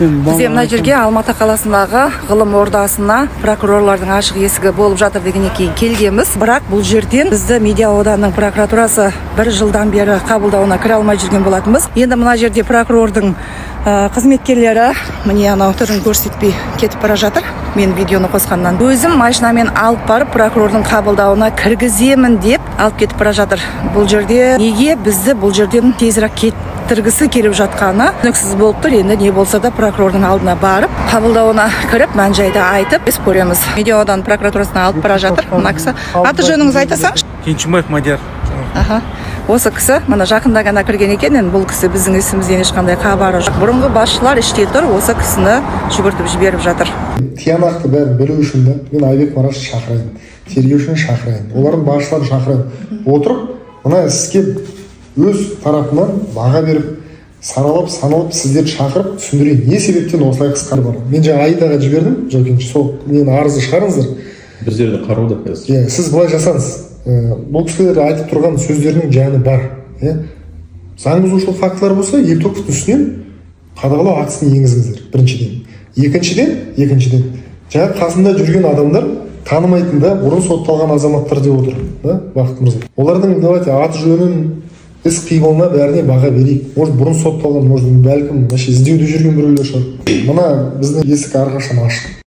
Бізде мына жерге, Алматы қаласындағы Ғылым ордасына, прокурорлардың ашық есігі болып жатыр дегеннен кейін келгенбіз. Бірақ бұл жерден бізді Медеу ауданының прокуратурасы бір жылдан бері қабылдауына кіре алмай жүрген болатынбыз. Енді мына жерде прокурордың қызметкерлері, міне, анау түрін көрсетпей кетіп бара жатыр. Мен видеоны қосқаннан өзім машинамен алып барып, прокурордың қабылдауына кіргіземін деп алып кетіп бара жатыр. Бұл жерде неге бізді бұл жерден тезірек кеттіргісі келіп жатқаны түсініксіз болып тұр. Енді не болса да, прокурордың алдына барып, қабылдауына кіріп, мән жайды айтып, біз көреміз. Медеу ауданы прокуратурасына алып бара жатыр мына кісі. Аты жөніңізді айта салыңызшы. Кеншімбаев Мадияр. Аха, осы кісі мына жақында ғана кірген екен. Енді бұл кісі біздің ісімізден ешқандай хабары жоқ. Бұрынғы басшылар іште тұр, осы кісіні жүгіртіп жіберіп жатыр. Тиянақты бәрін білу үшін да мен Айбек Марашты шақырайын, тергеушіні шақырайын, олардың басшыларын шақырайын. Отырып, мына іске өз тарапынан баға беріп, саралап, саналып, сіздерді шақырып түсіндірейін, не себептен осылай қысқарып бар. Мен жаңа Аидаға жібердім, Жокенші, сол нені, арызды шығарыңыздар. Біздерді қарауда қазір. Иә, сіз былай жасаңыз. Бұл кісілер айтып тұрған сөздерінің жаны бар, иә. Заң бұзушылық фактілер болса, Елтоковтың үстінен қадағалау актісін енгізіңіздер, біріншіден. Екіншіден, жаңа қасында жүрген адамдар танымайтын да, бұрын сотталған азаматтар деп отыр да Бақыт мырза. Олардың, давайте, аты жөнін, іс қимылына, бәріне баға берейік. Может, бұрын сотталған, может, бәлкім, вообще іздеуде жүрген біреулер шығар. Мына біздің есік әрқашан ашық.